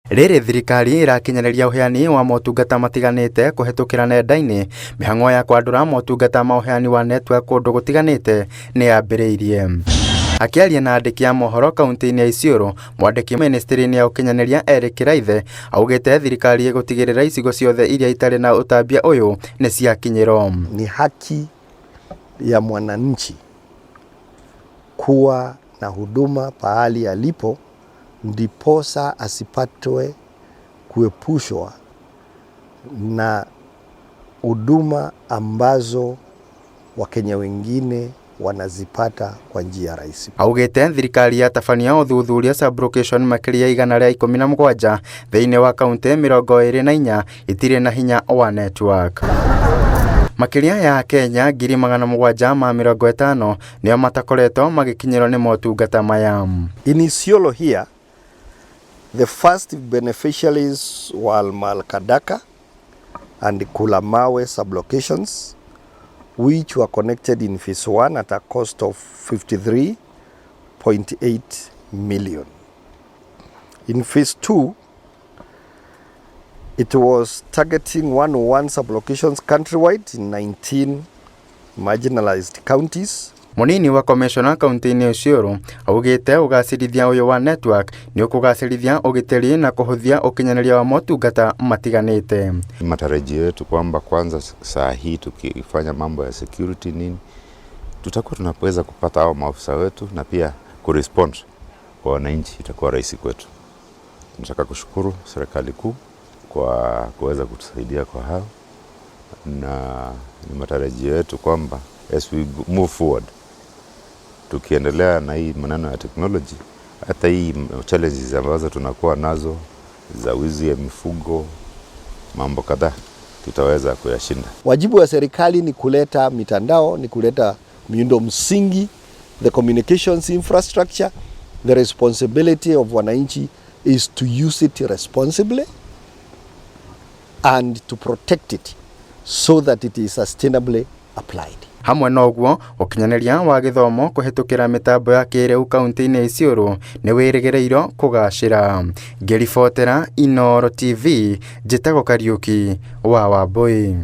Rĩrĩ thirikari ĩrakinyanĩria ũheani wa motungata matiganĩte kũhetũkĩra nenda-inĩ, mĩhang'o ya kwandũra motungata ma ũheani wa network kũndũ gũtiganĩte nĩ yambĩrĩirie. Akĩaria na andĩki a mohoro kaunti-inĩ ya Isiolo, mwandĩki mĩnĩstĩrĩ-inĩ ya ũkinyanĩria Eric Kiraithe augĩte thirikari ĩgũtigĩrĩra icigo ciothe iria itarĩ na ũtambia ũyũ nĩ ciakinyĩrwo. Ni haki ya mwananchi kuwa na huduma pahali alipo, ndiposa asipatwe kuepushwa na huduma ambazo Wakenya wengine wanazipata kwa njia rahisi. Augĩte thirikari yatabania ũthuthuria sub-location makĩria 117 thĩinĩ wa kaunti 24 itirĩ na hinya wa network. Makĩria ya Akenya 750,000 nĩo matakoretwo magĩkinyĩrwo nĩ motungata maya. In Isiolo here, the first beneficiaries were Malkadaka and Kulamawe sublocations, which were connected in phase 1 at a cost of 53.8 million. In phase 2, it was targeting 101 sublocations countrywide in 19 marginalized counties. Mũnini wa komishona kaunti-inĩ Isiolo augĩte ũgacĩrithia ũyũ wa network nĩ ũkũgacĩrithia ũgitĩri na kũhũthia ũkinyanĩria wa motungata matiganĩte. Matarajio yetu kwamba kwanza saa hii tukifanya mambo ya security nini, tutakuwa tunaweza kupata hao maofisa wetu na pia kurespond kwa wananchi, itakuwa rahisi kwetu. Tunataka kushukuru serikali kuu kwa kuweza kutusaidia kwa hao, na ni matarajio yetu kwamba as we move forward, tukiendelea na hii maneno ya technology, hata hii challenges ambazo tunakuwa nazo za wizi ya mifugo, mambo kadhaa tutaweza kuyashinda. Wajibu wa serikali ni kuleta mitandao, ni kuleta miundo msingi, the communications infrastructure. The responsibility of wananchi is to use it responsibly and to protect it so that it is sustainably applied. Hamwe na ũguo, ũkinyanĩria wa gĩthomo kũhetũkĩra mĩtambo ya kĩrĩu kaunti-inĩ ya Isiolo nĩ wĩrĩgĩrĩirwo kũgacĩra. Ngĩribotera Inooro TV, njĩtagwo Kariũki wa Wambui.